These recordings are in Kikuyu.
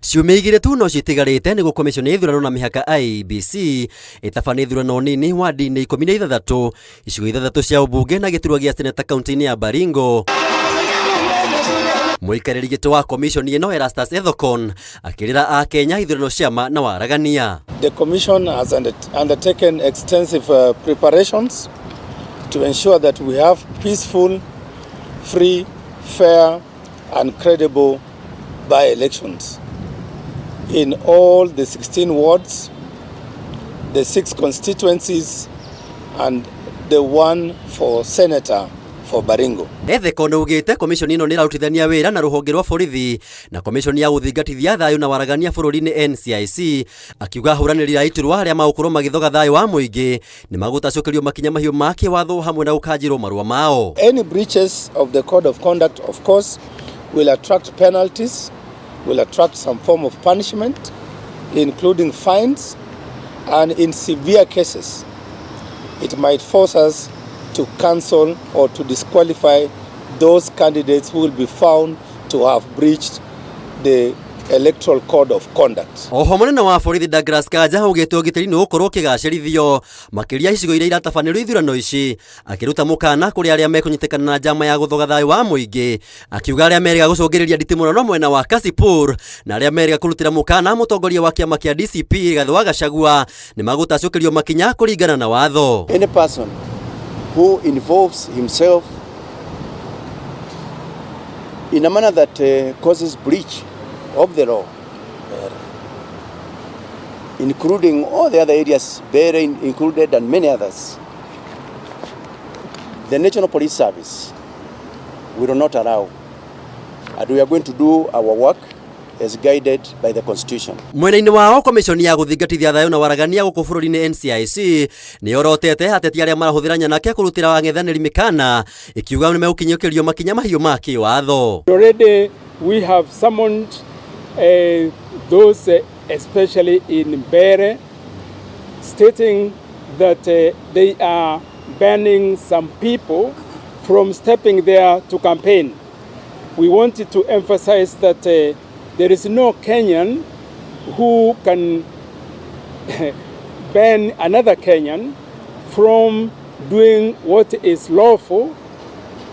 Ciumia igĩrĩ tu no citigarĩte nĩguo komiconi ya ithurano na mĩhaka IEBC ĩtabanie ithurano nini wadi-inĩ 16 icigo ithathatũ cia ũmbunge na gĩturwa gĩa seneta kaunti-inĩ ya Baringo. Mũikarĩri gĩtĩ wa komiconi ĩno Erastus Ethekon akĩrĩra Akenya ithurano cia ma na waragania. The commission has undertaken extensive preparations to ensure that we have peaceful, free, fair and credible by-elections in all the 16 wards, the 6 constituencies and the one for senator for Baringo. Ethekon augĩte komiconi ĩno nĩĩrarutithania wĩra na rũhonge rwa borithi na komiconi ya gũthingatithia thayũ na waragania bũrũri-inĩ NCIC, akiuga ahũranĩri a iturwa arĩa magũkorwo magĩthoga thayũ wa mũingĩ nĩmagũtacũkĩrio makinya mahiũ ma kĩwatho hamwe na gũkanjĩrwo marũa mao. Any breaches of the code of conduct, of course, will attract penalties, will attract some form of punishment, including fines, and in severe cases, it might force us to cancel or to disqualify those candidates who will be found to have breached the electoral code of conduct. Oho mũnene wa borithi Douglas Kanja augĩte ũgitĩri nĩ ũgũkorwo ũkĩgacĩrithio makĩria icigo iria iratabanĩrio ithurano ici, akĩruta mũkana kũrĩ arĩa mekũnyitĩkana na njama ya gũthoga thayũ wa mũingĩ, akiuga arĩa merĩga gũcũngĩrĩria nditimũrano mwena wa Kasipul na arĩa merĩga kũrutĩra mũkana mũtongoria wa kĩama kĩa DCP Rigathĩ wa Gachagua nĩmagũtacũkĩrio makinya kũringana na watho. Any person who involves himself in a manner that causes breach of the law, including all the other areas, Mbeere included and many others, the National Police Service will not allow, and we are going to do our work as guided by the Constitution. Mwena-inĩ wao komiconi ya gũthingatithia thayũ na waragania gũkũ bũrũri-inĩ NCIC nĩyorotete ateti arĩa marahũthĩra nyanake kũrutĩra ang'ethanĩri mĩkana, ĩkiuga nĩmegũkinyũkĩrio makinya mahiũ ma kĩwatho. Already we have summoned those especially in Mbeere, stating that they are banning some people from stepping there to campaign. We wanted to emphasize that there is no Kenyan who can ban another Kenyan from doing what is lawful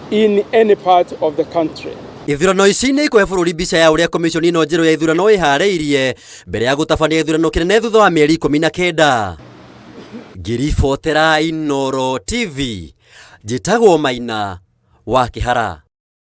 in any part of the country. Ithurano ici nĩ ikũhe bũrũri mbica ya ũrĩa komiconi ĩno njerũ ya ithurano ĩharĩirie mbere ya gũtabania gĩthurano kĩnene thutha wa mĩeri 19. Ngĩribotera Inooro TV, njĩtagwo Maina wa Kĩhara.